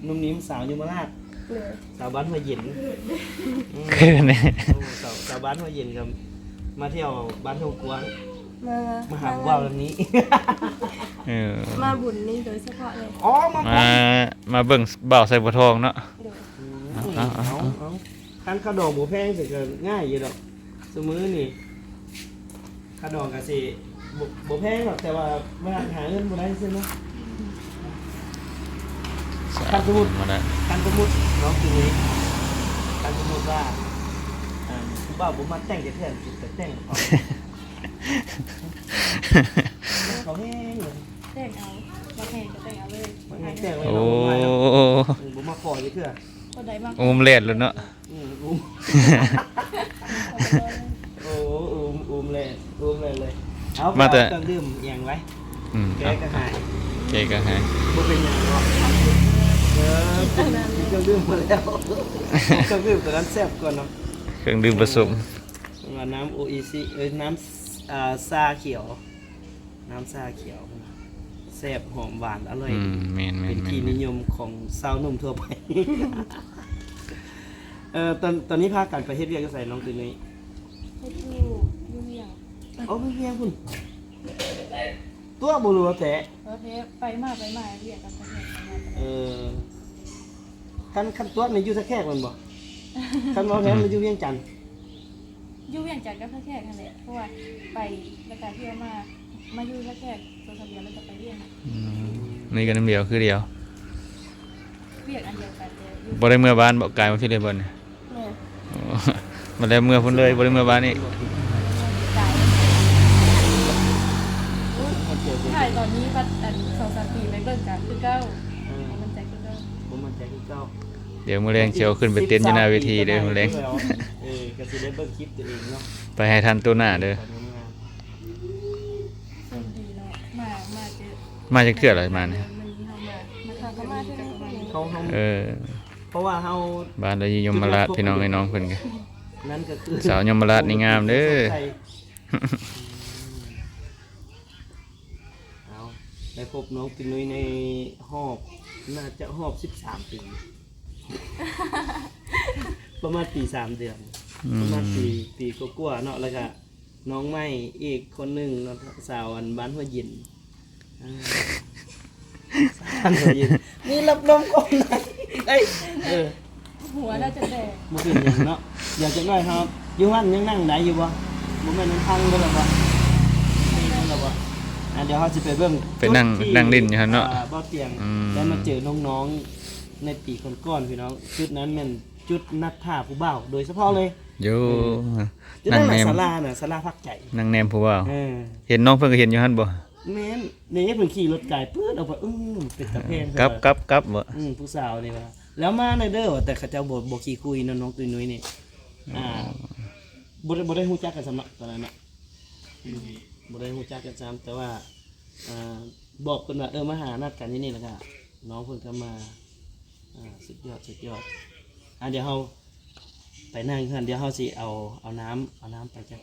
ໜຸ່ມນິ້ມສາວຍົມມະລາດ ໂດຍ ສາວບ້ານຫ້ວຍເຢັນ ອືມ ຄືແນ່ ໂອ້ ສາວ ສາວບ້ານຫ້ວຍເຢັນກໍມາທ່ຽວບ້ານທົ່ງກວາງ ມາ ມາຫາຜູ້ບ່າວແບບນີ້ ເອີ ມາບຸນນີ້ໂດຍສະເພາະເລີຍ ອໍ ມາ ມາ ມາເບິ່ງບ່າວໃສ່ບົວທອງເນາະ ໂດຍ ອືມ ເອົາ ເອົາ ເອົາ ເອົາ ເອົາ ຄັນເຂົ້າດອງບໍ່ແພງ ຊິກໍງ່າຍຢູ່ດອກ ຊຸມື້ນີ້ ຄ່າດອງກໍຊິບໍ່ ບໍ່ແພງດອກ ແຕ່ວ່າມັນຫາເງິນບໍ່ໄດ້ຊື່ເນາະ ຄັນສົມມຸດ ມາໄດ້ ຄັນສົມມຸດເນາະ ຄືນີ້ ຄັນສົມມຸດວ່າ ອ່າ ຜູ້ບ່າວບໍ່ມັກແຕ່ງຈັກເທື່ອ ຊິໄປແຕ່ງເອົາ ມັກເຂົາແຮງເລີຍ ແຕ່ງເອົາ ມັກແຮງກໍແຕ່ງເອົາເລີຍ ມັກແຮງແຕ່ງເລີຍ ໂອ້ ເນາະ ບໍ່ມັກ ເອີ ບໍ່ມັກຂໍຈັກເທື່ອ ບໍ່ໄດ້ມັກ ໂອ້ ແລ່ນໂລດເນາະ. ອືມ ອູມ ໂອ້ ອູມ ອູມແຫຼະ ອູມແຫຼະເລີຍ ເອົາ ມາແຕ່ ເອົາເຄື່ອງດື່ມອີ່ຫຍັງໄວ້ ອືມ ແກ້ກະຫາຍ ແກ້ກະຫາຍ ບໍ່ເປັນຫຍັງດອກ ເອີ ເຄື່ອງດື່ມມາແລ້ວ ເຄື່ອງດື່ມຕົວນັ້ນແຊບກວ່າເນາະ ເຄື່ອງດື່ມປະສົມ ເອີ ວ່ານ້ຳໂອອີຊີ ເອີ ນ້ຳ ອ່າ ຊາຂຽວ. ນ້ຳຊາຂຽວ ແຊບ ຫອມ ຫວານ ອະລ່ອຍ ອືມ ດີ ແມ່ນໆໆໆ ເປັນທີ່ນິຍົມຂອງຊາວໜຸ່ມທົ່ວໄປ ເອີ ຕອນ ຕອນນີ້ພາກັນໄປເຮັດວຽກຢູ່ໃສນ້ອງຕຸ້ຍນຸ້ຍ? ເຮັດຢູ່ ຢູ່ວຽງ ອໍ ຢູ່ວຽງພຸ້ນ ຕົວະບໍ່ ຫຼືວ່າແຕະ? ບໍ່ແຕະ ໄປມາໄປມາ ວຽກກັບປະເທດ ເອີ ຄັນ ຄັນຕົວະນີ້ຢູ່ທ່າແຂກແມ່ນບໍ່? ຄັນເວົ້າແທ້ ອືມ ມັນຢູ່ວຽງຈັນ ຢູ່ວຽງຈັນກັບທ່າແຂກຫັ້ນແຫຼະ ເພາະວ່າໄປແລ້ວກະທ່ຽວມາ ມາຢູ່ທ່າແຂກສອງສາມເດືອນແລ້ວກະໄປວຽງ ອືມ ນີ້ກໍນ້ຳດຽວຄືດຽວ ວຽກອັນດຽວກັນແຕ່ຢູ່ ບໍ່ໄດ້ເມືອບ້ານບໍ່? ກາຍມາພີ້ເລີຍບໍ່ນີ້? ແມ່ນ ໂອ້ ມາແລ້ວເມືອພຸ້ນເລີຍ ບໍ່ໄດ້ເມືອບ້ານອີກ ກາຍ ຖ່າຍຕອນນີ້ບັດອັນສອງສາມປີໄປເບິ່ງກະຄືເກົ່າ ອືມ ບໍ່ໝັ້ນໃຈຄືເກົ່າ ບໍ່ໝັ້ນໃຈຄືເກົ່າ. ດຽວມື້ແລງຊິເອົາຂຶ້ນໄປເຕັ້ນຢູ່ໜ້າເວທີເດີ ມື້ແລງ ເອີ ກໍຊິໄດ້ເບິ່ງຄລິບຕົວເອງເນາະ ໄປໃຫ້ທັນໂຕໜ້າເດີ ມາ ມາເຈີ ມາຈັກເທື່ອແລ້ວມານີ້ ເຮົາ ເຮົາ ເອີ ເພາະວ່າເຮົາ ບ້ານລະຢູ່ຍົມມະລາດ ພີ່ນ້ອງເອີຍ ນ້ອງເພິ່ນກໍ ນັ້ນກໍຄື ສາວຍົມມະລາດນີ້ງາມເດີ ເອົາ ໄດ້ພົບນ້ອງຕຸ້ຍນຸ້ຍໃນຮອບ ໜ້າຈະຮອບສິບສາມປີ ປະມານປີສາມເດືອນ ອືມ ປະມານປີ ປີກວ່າໆເນາະ ແລ້ວກະນ້ອງໃໝ່ອີກຄົນໜຶ່ງເນາະ ສາວອັນບ້ານຫ້ວຍເຢັນ ອ່າ ສາວບ້ານຫ້ວຍເຢັນ ມີລັບລົມຂອງນາງ ເອີ ເອີ ຫົວໜ້າຈະແຕກ ບໍ່ເປັນຫຍັງເນາະ ດຽວຈັກໜ້ອຍເຮົາ ຢູ່ຫັ້ນຍັງນັ່ງໄດ້ຢູ່ບໍ່? ບໍ່ແມ່ນມັນພັງເບິດແລ້ວບໍ່? ພັງເບິດແລ້ວບໍ່? ອ່າ ດຽວເຮົາຊິໄປເບິ່ງ ໄປນັ່ງ ຈຸດທີ່ ນັ່ງຫຼິ້ນຢູ່ຫັ້ນເນາະ ອ່າ ບ່າວຕຽງ ອືມ ໄດ້ມາເຈີນ້ອງໆໃນປີກ່ອນໆ ພີ່ນ້ອງ ຈຸດນັ້ນແມ່ນຈຸດນັດຖ້າຜູ້ບ່າວໂດຍສະເພາະເລີຍ ຢູ່ ເອີ ຈຸດນັ້ນແຫຼະ ນັ່ງແນມ ສາລານະ ສາລາພັກໃຈ ນັ່ງແນມຜູ້ບ່າວ ເອີ ເຫັນນ້ອງເພິ່ນກໍເຫັນຢູ່ຫັ້ນບໍ່? ແມ່ນ ນີ້ເພິ່ນຂີ່ລົດກາຍປຶດອອກໄປ ອືມ ເປັນຕາແພງ ກັບ ກັບ ກັບບໍ່? ອືມ ຜູ້ສາວນີ້ວ່າ ແລ້ວມາແດ່ເດີ ວ່າແຕ່ເຂົາເຈົ້າບໍ່ ບໍ່ຂີ້ຄຸຍເນາະ ນ້ອງຕຸ້ຍນຸ້ຍນີ້ ອ່າ ບໍ່ໄດ້ ບໍ່ໄດ້ຮູ້ຈັກກັນຊ້ຳເນາະ ຕອນນັ້ນເນາະ ອືມ ບໍ່ໄດ້ຮູ້ຈັກກັນຊ້ຳ ແຕ່ວ່າ ອ່າ ບອກເພິ່ນວ່າ ເອີ ມາຫານັດກັນຢູ່ນີ້ ແລ້ວກະນ້ອງເພິ່ນກໍມາ ອ່າ ສຸດຍອດ ສຸດຍອດ ອ່າ ດຽວເຮົາ ໄປນັ່ງຢູ່ຫັ້ນ ດຽວເຮົາຊິເອົາ ເອົານ້ຳ ເອົານ້ຳໄປຈັກ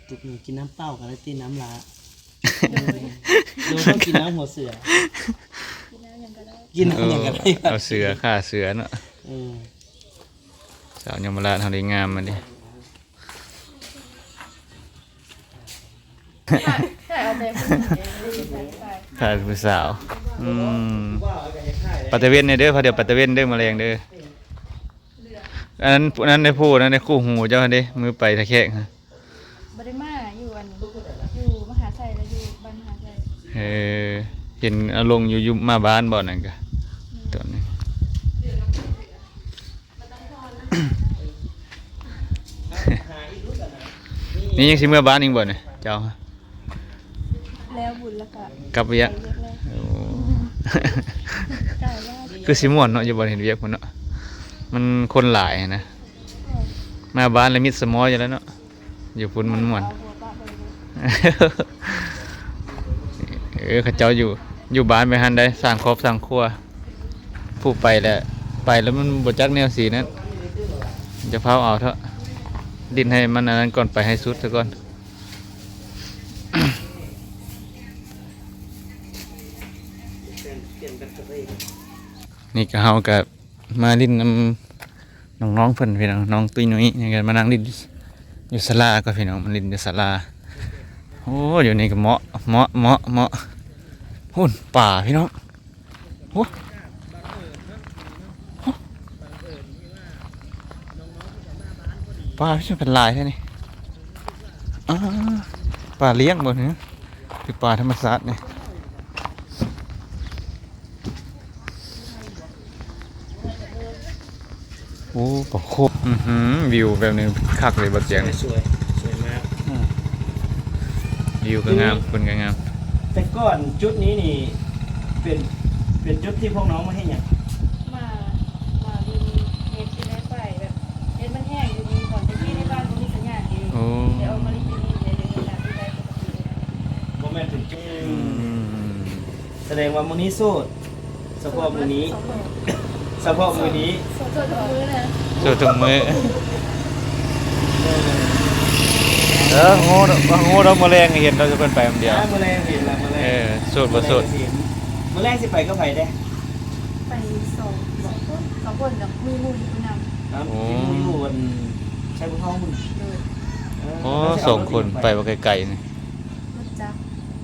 ຕຸກໜຶ່ງ ກິນນ້ຳເປົ່າກໍໄດ້ຕິ ນ້ຳຫຼ້າ ໂດຍ ໂດຍ ຕ້ອງກິນນ້ຳຫົວເສືອ ກິນນ້ຳຫຍັງກໍໄດ້ ກິນນ້ຳຫຍັງກໍໄດ້ ເອີ ເອົາເສືອ ຂ້າເສືອເນາະ ເອີ ສາວຍົມມະລາດເຮົານີ້ງາມມາເດ້ ຖ່າຍເອົາແຕ່ຜູ້ຍິງເດ້ ຖ່າຍຜູ້ສາວ ອືມ ປະຕະເວນແດ່ເດີ ພາດຽວປະຕະເວນເດີ ມື້ແລງເດີ ອັນນັ້ນ ອັນນັ້ນໄດ້ຜູ້ ອັນນັ້ນໄດ້ຄູ່ຫູເຈົ້າຫັ້ນເດ້ ມື້ໄປທ່າແຂກ ບໍ່ໄດ້ມາ ຢູ່ອັນ ຢູ່ມະຫາໄຊ ແລະ ຢູ່ບ້ານມະຫາໄຊ ເອີ ເຫັນເອົາລົງຢູ່ ຢູ່ມາບ້ານບໍ່ນັ້ນກະ ອືມ ຕອນນີ້ ນີ້ຍັງຊິເມືອບ້ານອີກບໍ່ນີ້ ເຈົ້າ? ແລ້ວບຸນແລ້ວກະ ກັບວຽກ ໄປວຽກແລ້ວ ໂອ້ ກະວ່າ ຄືຊິມ່ວນເນາະ ຢູ່ບ່ອນເຮັດວຽກພຸ້ນເນາະ ມັນຄົນຫຼາຍຫັ້ນນະ ເອີ ມາບ້ານລະມິດສະໝໍຢູ່ແລ້ວເນາະ ຢູ່ພຸ້ນມັນມ່ວນ ເອົາຫົວປະໄປເລີຍ ເອີ ເຂົາເຈົ້າຢູ່ ຢູ່ບ້ານໄປຫັ້ນໄດ໋ ສ້າງຄອບສ້າງຄົວ ຜູ້ໄປແລ້ວ ໄປແລ້ວມັນບໍ່ຈັກແນວຊິນັ້ນ ຢ່າຟ້າວເອົາເຖາະ ຫຼິ້ນໃຫ້ມັນອັນນັ້ນກ່ອນ ໄປໃຫ້ສຸດຊະກ່ອນ. ນີ້ກໍ ເຮົາກໍມາຫຼິ້ນນຳນ້ອງໆເພິ່ນພີ່ນ້ອງ ນ້ອງຕຸ້ຍນຸ້ຍນີ້ ກໍມານັ່ງຫຼິ້ນຢູ່ສາລາກໍພີ່ນ້ອງ ມາຫຼິ້ນຢູ່ສາລາ. ໂອ້ ຢູ່ນີ້ກໍເໝາະ ເໝາະ ເໝາະ ເໝາະ ພຸ້ນປາພີ່ນ້ອງ. ໂອ້ ປາຄືເປັນຫຼາຍແທ້ນີ້. ອາ ປາລ້ຽງບໍ່ ຫຼື ຫຼືປາທຳມະຊາດນີ້? ໂອ້ ປາໂຄກ ອືຫື ວິວແບບນີ້ຄັກເລີຍ ບໍ່ຈຽງ ສວຍ ສວຍມາກ. ອືມ ວິວກໍງາມ ຄົນກໍງາມ. ແຕ່ກ່ອນຈຸດນີ້ນີ້ ເປັນ ເປັນຈຸດທີ່ພວກນ້ອງມາເຮັດຫຍັງ? ມາ ມາຫຼິ້ນເຮັດຢູ່ໃນຝາຍ ແບບເຮັດມັນແຫ້ງຢູ່ນີ້ ຕອນແຕ່ກີ້ໃນບ້ານບໍ່ມີສັນຍານເດ. ໂອ້ ໄດ້ອອກມາຫຼິ້ນຢູ່ນີ້ ໄດ້ເຮັດງານຢູ່ໄດ້ປົກກະຕິເລີຍ. ບໍ່ແມ່ນເປັນຈຸດ ອືມ ສະແດງວ່າມື້ນີ້ໂສດ ສະເພາະມື້ນີ້ ສະເພາະມື້ນີ້ ໂສດທຸກມື້ນະ ໂສດທຸກມື້. ເອີ ໂຫ ໂຫ ດອກມື້ແລງເຫັນດອກ ເພິ່ນໄປຄົນດຽວ. ມື້ແລງເຫັນລະ ມື້ແລງ ເອີ ໂສດບໍ່ໂສດ ມື້ແລງຊິໄປກັບໃຜແດ່? ໄປສອງ ສອງຄົນ ສອງຄົນກັບມີໝູ່ຢູ່ນຳ. ໂອ້ ມີໝູ່ຢູ່ອັນໄຊບູທອງພຸ້ນ. ໂດຍ ເອີ ໂອ້ ສອງຄົນໄປບໍ່ໄກໆນີ້. ລົດຈັກ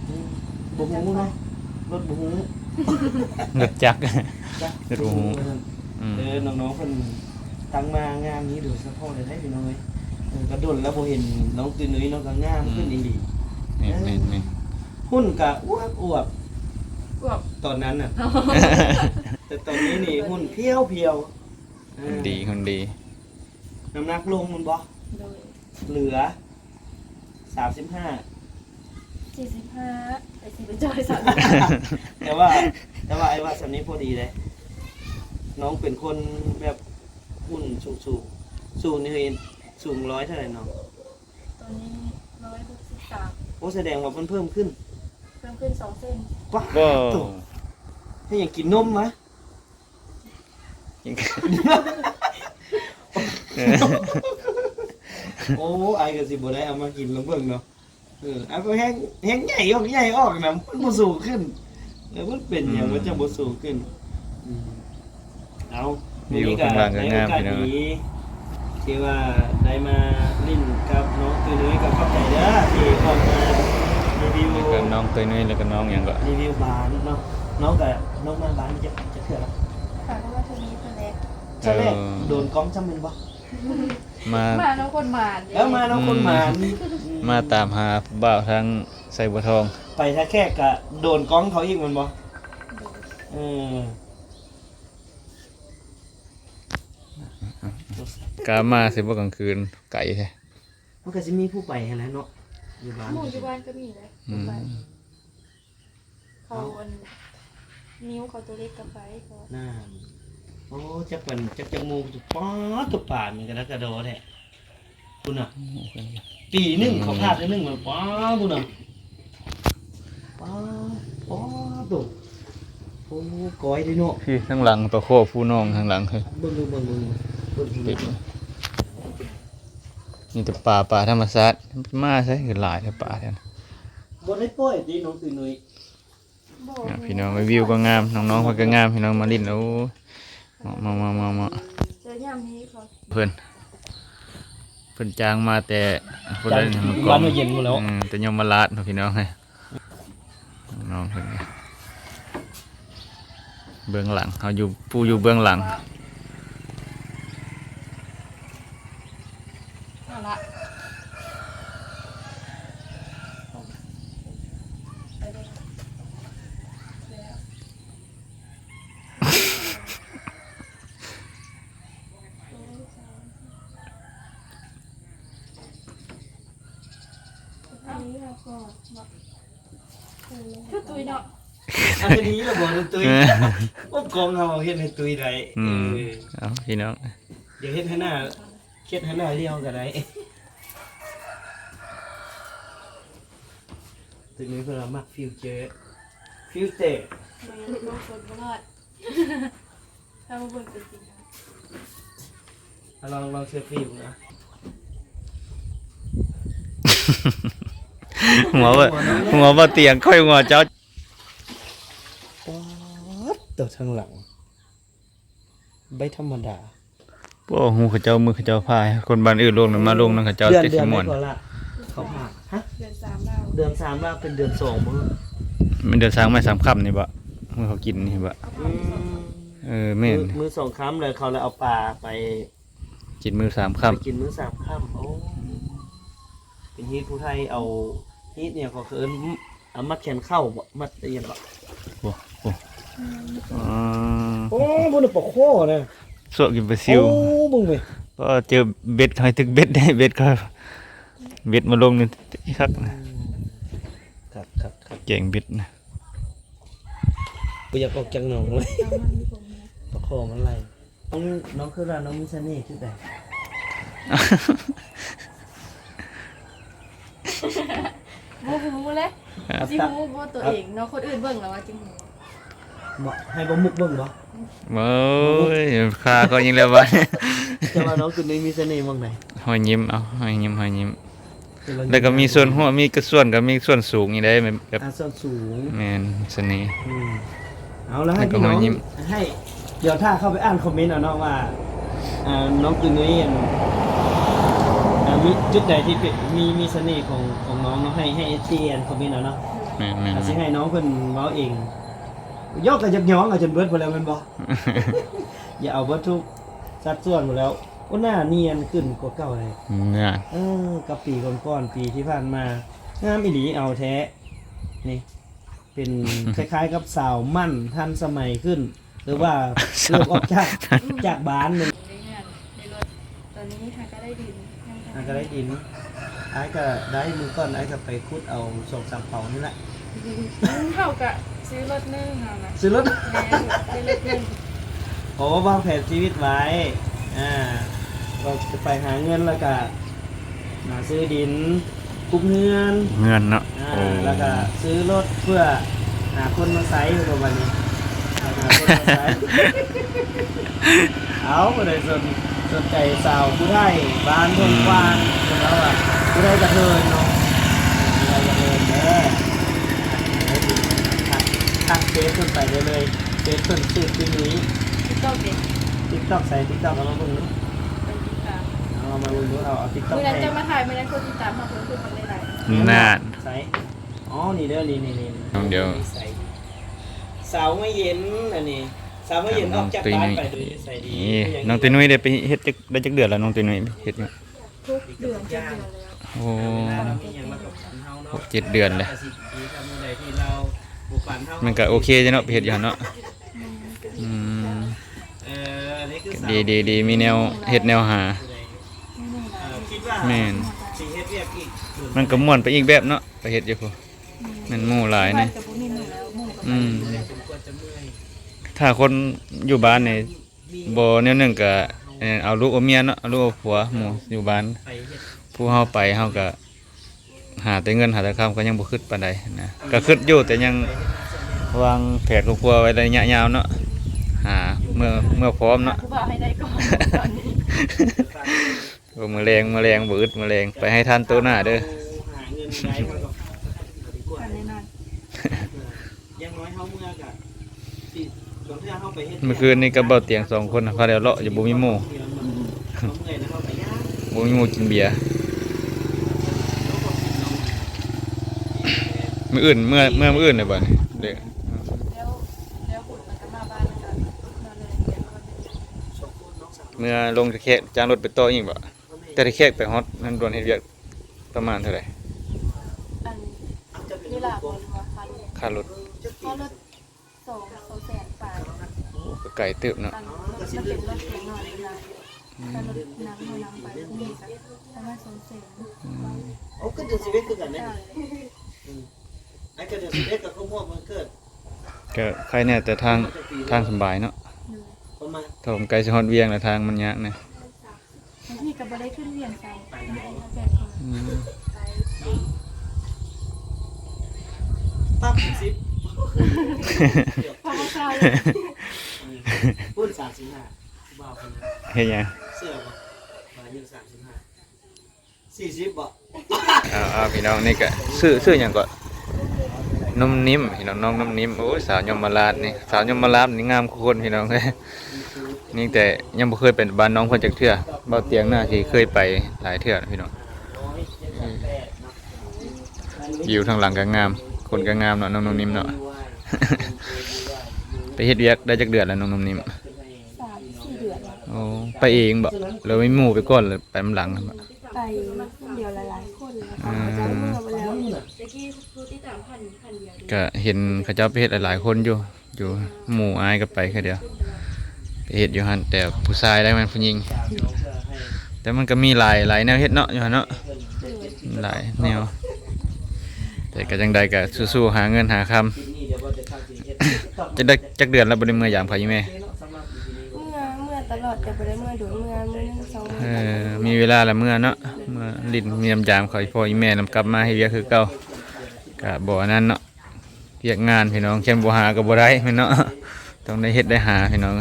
ອືມ ບໍ່ຮູ້ເນາະ ລົດບໍ່ຮູ້ ລົດຈັກ ຈັກ ລົດບໍ່ຮູ້. ອືມ ເອີ ນ້ອງໆເພິ່ນຕັ້ງມາງາມນີ້ໂດຍສະເພາະເລີຍເດ້ພີ່ນ້ອງເອີຍ. ເອີ ກໍດົນແລ້ວບໍ່ເຫັນນ້ອງຕຸ້ຍນຸ້ຍເນາະ ກໍງາມຂຶ້ນອີ່ຫຼີ. ອືມ ແມ່ນໆໆ ຫຸ່ນກໍອວບໆ ອວບຕອນນັ້ນນະ ແຕ່ຕອນນີ້ນີ້ຫຸ່ນພຽວໆ. ເອີ ຫຸ່ນດີ ຫຸ່ນດີ. ນ້ຳໜັກລົງແມ່ນບໍ່? ໂດຍ ເຫຼືອ ສາມສິບຫ້າ ສີ່ສິບຫ້າ ໄປຊິໄປຈ່ອຍສາມສິບຫ້າ. ແຕ່ວ່າ ແຕ່ວ່າອ້າຍວ່າສ່ຳນີ້ພໍດີເດ້. ນ້ອງເປັນຄົນແບບຫຸ່ນສູງໆ ສູງນີ້ ສູງຮ້ອຍເທົ່າໃດນ້ອງ? ຕອນນີ້ຮ້ອຍຫົກສິບສາມ. ໂອ້ ສະແດງວ່າມັນເພີ່ມຂຶ້ນ ເພີ່ມຂຶ້ນສອງເຊັນ. ປາດໂທ້ ເຮັດຫຍັງກິນນົມວະ? ເອີ ໂອ້ ອ້າຍກໍຊິບໍ່ໄດ້ເອົາມາກິນລອງເບິ່ງເນາະ. ເອີ ອ້າຍກໍແຮງ ແຮງໃຫຍ່ອອກ ໃຫຍ່ອອກນະ ມັນບໍ່ສູງຂຶ້ນ. ເອີ ມັນເປັນຫຍັງ ອືມ ມັນຈັ່ງບໍ່ສູງຂຶ້ນ? ອືມ ເອົາ ມື້ນີ້ກໍໄດ້ໂອກາດດີທີ່ວ່າໄດ້ມາຫຼິ້ນກັບນ້ອງຕຸ້ຍນຸ້ຍ ກໍຂອບໃຈເດີທີ່ອອກມາຣີວິວ ແລ້ວກໍນ້ອງຕຸ້ຍນຸ້ຍ ແລ້ວກໍນ້ອງຫຍັງກໍ ຣີວິວບ້ານເນາະ. ນ້ອງກໍ ນ້ອງມາບ້ານຈັກ ຈັກເທື່ອລະ? ຂ້ອຍກໍມາເທື່ອນີ້ເທື່ອແລກ. ເທື່ອແລກ ເອີ ໂດນກ້ອງຊ້ຳແມ່ນບໍ່? ມາ ມານຳຄົນໝານເດ້. ເອີ ມານຳຄົນໝານ ອືມ ອືມ ມາຕາມຫາຜູ້ບ່າວທາງໄຊບົວທອງ. ໄປທ່າແຂກກະໂດນກ້ອງເຂົາອີກແມ່ນບໍ່? ໂດຍ ເອີ ກະມາຊິບໍ່ກາງຄືນ ໄກແທ້. ມັນກະຊິມີຜູ້ໄປຫັ້ນແຫຼະເນາະ ຢູ່ບ້ານ ໝູ່ຢູ່ບ້ານກໍມີແຫຼະ ອືມ ໄປ. ເຂົາ ເອົາ ອັນ ນິ້ວເຂົາໂຕເລັກກໍໄປເຂົາ. ນັ້ນ ໂອ້ ຈັກເປັນ ຈັກ ຈັກໂມງ ປາດ ໂຕປານມັນກະດັກກະດໍແທ້ ພຸ້ນນະ. ໂອ້ ປີໜຶ່ງ ອືມ ເຂົາພາດເທື່ອໜຶ່ງ ມັນ ປາດ ພຸ້ນນະ ປາດ ປາດໂຕ. ໂອ້ ກ້ອຍເດ້ເນາະ ພີ້ທາງຫຼັງ ປາຄໍຜູ້ນ້ອງທາງຫຼັງ ເບິ່ງ ເບິ່ງ ເບິ່ງ ເບິ່ງ ເບິ່ງ ມີແຕ່ປາ ປາທຳມະຊາດ. ມາໃສຄືຫຼາຍແທ້ປາແທ້ນະ? ບໍ່ໄດ້ປ່ອຍຕິນ້ອງຕຸ້ຍນຸ້ຍ? ອ່ະ ພີ່ນ້ອງເອີຍ ວິວກໍງາມ ນ້ອງໆເພິ່ນກໍງາມ ພີ່ນ້ອງມາຫຼິ້ນ. ໂອ້ຍ ເໝາະ ເໝາະ ເໝາະ ເໝາະ ເໝາະ. ເຈີຍາມນີ້ເຂົາ ເພິ່ນ ເພິ່ນຈ້າງມາແຕ່ພຸ້ນແຫຼະ ຈາກ ເມືອງກອງ ບ້ານຫ້ວຍເຢັນພຸ້ນແຫຼະ. ອືມ ແຕ່ຍົມມະລາດເນາະ ພີ່ນ້ອງເອີຍ. ນ້ອງເພິ່ນ ເບື້ອງຫຼັງ ເຮົາຢູ່ ຜູ້ຢູ່ເບື້ອງຫຼັງ. ເອົາລະ ໄປເລີຍ ແລ້ວ ອັນນີ້ລະກໍ ຄືຕຸ້ຍເນາະ. ອັນນີ້ລະບໍ່ ຕຸ້ຍ ໂອ້ ກ້ອງເຮົາເຮັດໃຫ້ຕຸ້ຍໄດ້. ອືມ ເອີ ເອົາ ພີ່ນ້ອງ ຢ່າເຮັດໃຫ້ໜ້າ ເຮັດໃຫ້ໜ້າລ້ຽວກໍໄດ້. ຕຸ້ຍເພິ່ນວ່າມັກຟິວເຈີ ຟິວເຕີ ແມ່ນ ຕ້ອງສົນບໍ່ລອດ. ຖ້າບໍ່ເບິ່ງຕົວຈິງ ອ່ະ ລອງ ລອງເຊລຟີເບິ່ງ ອ່ະ ຫົວ ຫົວບໍ່ຕຽງ ຂ້ອຍຫົວເຈົ້າ. ປາດໂຕ ທາງຫຼັງ ໃບທຳມະດາ. ບໍ່ຮູ້ເຂົາເຈົ້າ ມື້ເຂົາເຈົ້າພາໃຫ້ຄົນບ້ານອື່ນລົງ ມາລົງນຳເຂົາເຈົ້າ ເດືອນ ເດືອນໃດກໍລະ ເຂົາພາ ຮະ? ເດືອນສາມລາວ ເດືອນສາມລາວ ເປັນເດືອນສອງບໍ່? ແມ່ນເດືອນສາມ ມື້ສາມຄ່ຳນີ້ບໍ່? ມື້ເຂົາກິນນີ້ບໍ່? ອືມ ເອີ ແມ່ນ ມື້ ມື້ສອງຄ່ຳ ແລ້ວເຂົາລະເອົາປາໄປ ກິນມື້ສາມຄ່ຳ ໄປກິນມື້ສາມຄ່ຳ. ໂອ້ ເປັນຮີດຜູ້ໄທເອົາ ຮີດຫຍັງເຂົາເອີ້ນ ເອົາມັດແຂນເຂົ້າບໍ່? ມັດອີ່ຫຍັງເກາະ? ໂອ້ ໂອ້ ອືມ ອໍ ບໍ່ໄດ້ປາຄໍ່ນະ ຊວກກິນປາຊິວ. ໂອ້ ເບິ່ງເວີຍ ພໍເຈີເບັດ ໃຫ້ຖືກເບັດໄດ້ ເບັດກໍ ເບັດມາລົງນີ້ຄັກນະ. ອືມ ຄັກໆໆ ແກງເບັດນະ. ບໍ່ຢາກອອກຈາກໜອງເລີຍ ປາຄໍ່ມັນໄຫຼ. ນ້ອງ ນ້ອງຄິດວ່ານ້ອງມີສະເໜ່ຈຸດໃດ? ບໍ່ຮູ້ເລີຍ ຊິຮູ້ບໍ່ຕົວເອງເນາະ ຄົນອື່ນເບິ່ງແລ້ວວ່າຈຶ່ງຮູ້. ບໍ່ ໃຫ້ບໍ່ມຸກເບິ່ງບໍ່? ໂອ້ຍ ຄາເຂົາອີກແລ້ວບາດ. ແຕ່ວ່ານ້ອງຕຸນນີ້ມີສະເໜ່ໝ່ອງໃດ? ຮອຍຍິ້ມ ເອົາ ຮອຍຍິ້ມ ຮອຍຍິ້ມ. ແລ້ວກໍມີສ່ວນຫົວ ມີກະສ່ວນ ກໍມີສ່ວນສູງນີ້ໄດ໋ ແບບ ອ່າ ສ່ວນສູງ ແມ່ນ ສະເໜ່. ອືມ ເອົາລະ ໃຫ້ພີ່ນ້ອງ ໃຫ້ ດຽວຖ້າເຂົ້າໄປອ່ານຄອມເມັນເອົາເນາະວ່າ ອ່າ ນ້ອງຕຸນນີ້ ອັນ ອ່າ ມີຈຸດໃດທີ່ເປັນ ມີ ມີສະເໜ່ຂອງ ຂອງນ້ອງເນາະ ໃຫ້ ໃຫ້ເອັຟຊີອ່ານຄອມເມັນເອົາເນາະ. ແມ່ນໆໆ ຊິໃຫ້ນ້ອງເພິ່ນເວົ້າເອງ. ຢອກກໍຢາກຍ້ອງເອົາຈົນເບິດພຸ້ນແລ້ວແມ່ນບໍ່? ຢ່າເອົາເບິດທຸກສັດສ່ວນພຸ້ນແລ້ວ. ໂອ້ ໜ້ານຽນຂຶ້ນກວ່າເກົ່າເລີຍ ນະ. ເອີ ກັບປີກ່ອນໆ ປີທີ່ຜ່ານມາ ງາມອີ່ຫຼີ ເອົາແທ້. ນີ້ເປັນຄ້າຍໆກັບສາວໝັ້ນ ທັນສະໄໝຂຶ້ນ ຫຼືວ່າເລີ່ມອອກຈາກ ຈາກບ້ານ. ໄດ້ເຮືອນ ໄດ້ລົດ ຕອນນີ້ຫາກໍໄດ້ດິນ ຫາກໍໄດ້ດິນ. ອ້າຍກໍໄດ້ ມື້ກ່ອນອ້າຍກໍໄປຂຸດເອົາສອງສາມເປົານີ້ແຫຼະ. ເຮົາກໍຊື້ລົດໜຶ່ງເຮົານະ ຊື້ລົດ ແມ່ນ ຊື້ລົດໜຶ່ງ. ອໍ ວາງແຜນຊີວິດໄວ້ ອ່າ ວ່າຈະໄປຫາເງິນ ແລ້ວກໍມາຊື້ດິນ ປຸກເຮືອນ ເຮືອນເນາະ. ອ່າ ໂອ້ ແລ້ວກໍຊື້ລົດເພື່ອຫາຄົນມາໃຊ້ ປະມານນີ້ ຫາຄົນມາໃຊ້. ເອົາ ຜູ້ໃດສົນ ສົນໃຈສາວຜູ້ໄທບ້ານທົ່ງກວ້າງ ອືມ ເພິ່ນເວົ້າວ່າຜູ້ໃດກະເທີຍເນາະ ຜູ້ໃດກະເທີຍເດີ. ທັກ ທັກເຟສເພິ່ນໄປໄດ້ເລີຍ ເຟສເພິ່ນຊື່ຕຸນນຸ້ຍ. ຕິກຕອກເດ? ຕິກຕອກໃສ? ຕິກຕອກເອົາມາເບິ່ງດູ ເອົາມາເບິ່ງດູ ເອົາ ເອົາຕິກຕອກ ມື້ນັ້ນເຈົ້າມາຖ່າຍ ມື້ນັ້ນຄົນຕິດຕາມເຮົາເພິ່ນຂຶ້ນມາຫຼາຍໆ. ນັ້ນ ໃສ? ອໍ ນີ້ເດີ ນີ້ໆໆ ນ້ອງດຽວ ສາວຫົວເຢັນ ອັນນີ້ ສາວຫົວເຢັນອອກຈາກບ້ານໄປໂດຍນິໄສດີ. ນີ້ ນ້ອງຕຸນນຸ້ຍໄດ້ໄປເຮັດຈັກ ໄດ້ຈັກເດືອນແລ້ວ ນ້ອງຕຸນນຸ້ຍເຮັດຢູ່? ຫົກເດືອນ ເຈັດເດືອນແລ້ວ. ໂອ້ ຫົກເຈັດເດືອນແລ້ວ ມັນກໍໂອເຄເນາະ ໄປເຮັດຢູ່ຫັ້ນເນາະ. ອືມ ດີໆໆ ມີແນວເຮັດແນວຫາ. ແມ່ນ ມັນກໍມ່ວນໄປອີກແບບເນາະ ໄປເຮັດຢູ່ພຸ້ນ ແມ່ນ ໝູ່ຫຼາຍນີ້. ອືມ ຖ້າຄົນຢູ່ບ້ານນີ້ ບໍ່ແນວໜຶ່ງກະ ເອີ ເອົາລູກເອົາເມຍເນາະ ເອົາລູກເອົາຜົວ ໝູ່ຢູ່ບ້ານ. ຜູ້ເຮົາໄປເຮົາກະຫາແຕ່ເງິນຫາແຕ່ຄຳ ກໍຍັງບໍ່ຄຶດປານໃດນະ ກໍຄຶດຢູ່ ແຕ່ຍັງວາງແຜນຄອບຄົວໄວ້ໄລຍະຍາວເນາະ ຫາເມື່ອ ເມື່ອພ້ອມເນາະ ຫາຜູ້ບ່າວໃຫ້ໄດ້ກ່ອນ ຕອນນີ້. ໂອ້ ມື້ແລງ ມື້ແລງ ບໍ່ອຶດມື້ແລງ ໄປໃຫ້ທັນໂຕໜ້າເດີ. ຢ່າງນ້ອຍເຮົາເມືອກະ ຊິ ບາງເທື່ອເຮົາໄປເຮັດ ມື້ຄືນນີ້ກັບເບົາຕຽງສອງຄົນພາກັນເລາະຢູ່ ບໍ່ມີໝູ່ ບໍ່ມີໝູ່ກິນເບຍ. ມື້ອື່ນ ເມືອ ເມືອມື້ອື່ນເລີຍບໍ່ນີ້? ເດ້ ແລ້ວ ແລ້ວບຸນແລ້ວກໍມາບ້ານ ແລ້ວກໍນອນເລີຍ. ເມືອລົງແຕ່ແຂກ ຈ້າງລົດໄປຕໍ່ອີກບໍ່? ແຕ່ແຂກໄປຮອດນັ້ນ ດ່ວນເຮັດວຽກປະມານເທົ່າໃດ? ອັນເວລາບໍ່ ຫຼືວ່າຄ່າລົດ? ຄ່າລົດ ຄ່າລົດສອງ ສອງແສນປາຍ. ໂອ້ ກໍໄກເຕີບເນາະ. ອັນ ມັນເປັນລົດຂອງນ້ອງນະ. ອືມ ຖ້າລົດນັ່ງເຮົານັ່ງໄປ ນີ້ກໍປະມານສອງແສນ. ອືມ ໂອ້ ກໍເດືອນສິບເອັດຄືກັນເດ້. ອືມ ອັນກໍເດືອນສິບເອັດກໍຄົບຮອບວັນເກີດ. ກໍໄຄແນ່ ແຕ່ທາງ ທາງສະບາຍເນາະ. ໂດຍ ປະມານ ຖ້າມັນໃກ້ຊິຮອດວຽງແລ້ວ ທາງມັນຍາກນະ. ບາງທີກໍບໍ່ໄດ້ຂຶ້ນວຽງຊ້ຳ. ອືມ ຕັບສິບ ພາສາເລີຍ. ພຸ້ນສາມສິບຫ້າ ຜູ້ບ່າວຄົນນັ້ນ ເຮັດຫຍັງ? ເຊື່ອບໍ່ວ່າອາຍຸສາມສິບຫ້າ ສີ່ສິບບໍ່? ເອົາໆ ພີ່ນ້ອງ ນີ້ກະຊື່ ຊື່ຫຍັງເກາະ? ນຸ່ມນິ້ມ ພີ່ນ້ອງ ນ້ອງນຸ່ມນິ້ມ. ໂອ້ຍ ສາວຍົມມະລາດນີ້ ສາວຍົມມະລາດນີ້ງາມຄູ່ຄົນ ພີ່ນ້ອງເອີຍ. ຍັງແຕ່ຍັງບໍ່ເຄີຍໄປບ້ານນ້ອງເພິ່ນຈັກເທື່ອ. ເບົາຕຽງໜ້າຊິເຄີຍໄປຫຼາຍເທື່ອແລ້ວພີ່ນ້ອງ. ວິວທາງຫຼັງກໍງາມ, ຄົນກໍງາມເນາະ ນ້ອງນຸ່ມນິ້ມເນາະ. ໄປເຮັດວຽກໄດ້ຈັກເດືອນແລ້ວ ນ້ອງນຸ່ມນິ້ມ? ສາມສີ່ເດືອນແລ້ວ. ໂອ້ ໄປເອງບໍ ຫຼືມີໝູ່ໄປກ່ອນ ຫຼືໄປນຳຫຼັງ? ໄປຄົນດຽວຫຼາຍໆຄົນ ແລ້ວເຂົາເຈົ້າເມືອໄປແລ້ວ. ກະເຫັນເຂົາເຈົ້າໄປເຮັດຫຼາຍໆຄົນຢູ່ ຢູ່ ໝູ່ອ້າຍກໍໄປຄືດຽວ ໄປເຮັດຢູ່ຫັ້ນ. ແຕ່ຜູ້ຊາຍໄດ້ແມ່ນຜູ້ຍິງ ແຕ່ມັນກໍມີຫຼາຍ ຫຼາຍແນວເຮັດເນາະ ຢູ່ຫັ້ນເນາະ ຫຼາຍແນວ. ແຕ່ກໍຈັ່ງໃດກໍສູ້ໆຫາເງິນຫາຄຳ. ຈັກໄດ້ ຈັກເດືອນແລ້ວບໍ່ໄດ້ເມືອຢາມເຂົາອີ່ແມ່? ເມືອ ເມືອຕະຫຼອດ ແຕ່ບໍ່ໄດ້ເມືອດົນ ເມືອມື້ໜຶ່ງສອງມື້. ເອີ ມີເວລາລະເມືອເນາະ ເມືອຫຼິ້ນ ມາຢາມເຂົາ ອີ່ພໍ່ອີ່ແມ່ນຳ ກັບມາເຮັດວຽກຄືເກົ່າ. ກະບໍ່ອັນນັ້ນເນາະ ວຽກງານພີ່ນ້ອງ ຄັນບໍ່ຫາກໍບໍ່ໄດ້ແມ່ນເນາະ. ຕ້ອງໄດ້ເຮັດໄດ້ຫາພີ່ນ້ອງ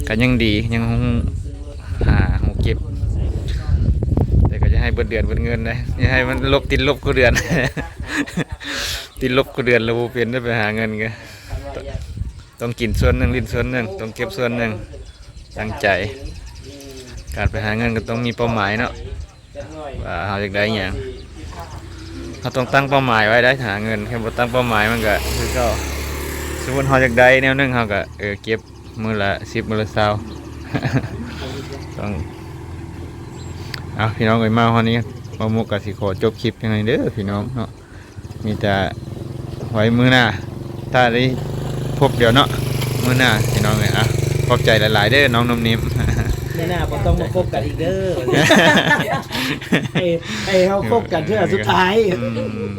ກໍຍັງດີ ຍັງຮູ້ຫາຮູ້ເກັບ. ແຕ່ກໍຢ່າໃຫ້ເບິດເດືອນເບິດເງິນເດ້ ຢ່າໃຫ້ມັນລົບ ຕິດລົບຄູ່ເດືອນ ຕິດລົບຄູ່ເດືອນ ແລ້ວບໍ່ເປັນໄດ້ໄປຫາເງິນ. ກໍຕ້ອງກິນສ່ວນໜຶ່ງ ຫຼິ້ນສ່ວນໜຶ່ງ ຕ້ອງເກັບສ່ວນໜຶ່ງ ຕັ້ງໃຈ. ການໄປຫາເງິນກໍຕ້ອງມີເປົ້າໝາຍເນາະ ວ່າເຮົາຢາກໄດ້ຫຍັງ. ເຮົາຕ້ອງຕັ້ງເປົ້າໝາຍໄວ້ໄດ້ ຫາເງິນ. ຄັນບໍ່ຕັ້ງເປົ້າໝາຍມັນກໍຄືເກົ່າ. ສົມມຸດເຮົາຢາກໄດ້ແນວໜຶ່ງ ເຮົາກໍ ເອີ ເກັບມື້ລະສິບ ມື້ລະຊາວ. ຕ້ອງ ເອົາ ພີ່ນ້ອງເອີຍ ມາຮອດນີ້ ບ່າວມຸກກໍຊິຂໍຈົບຄລິບພຽງເທົ່ານີ້ເດີພີ່ນ້ອງເນາະ. ມີແຕ່ໄວ້ມື້ໜ້າ ຖ້າໄດ້ພົບດຽວເນາະ ມື້ໜ້າພີ່ນ້ອງເອີຍ. ອ່ະ ຂອບໃຈຫຼາຍໆເດີ ນ້ອງນຸ່ມນິ້ມ. ມື້ໜ້າບໍ່ຕ້ອງມາພົບກັນອີກເດີ ໃຫ້ ໃຫ້ເຮົາພົບກັນເທື່ອສຸດທ້າຍ. ອືມ.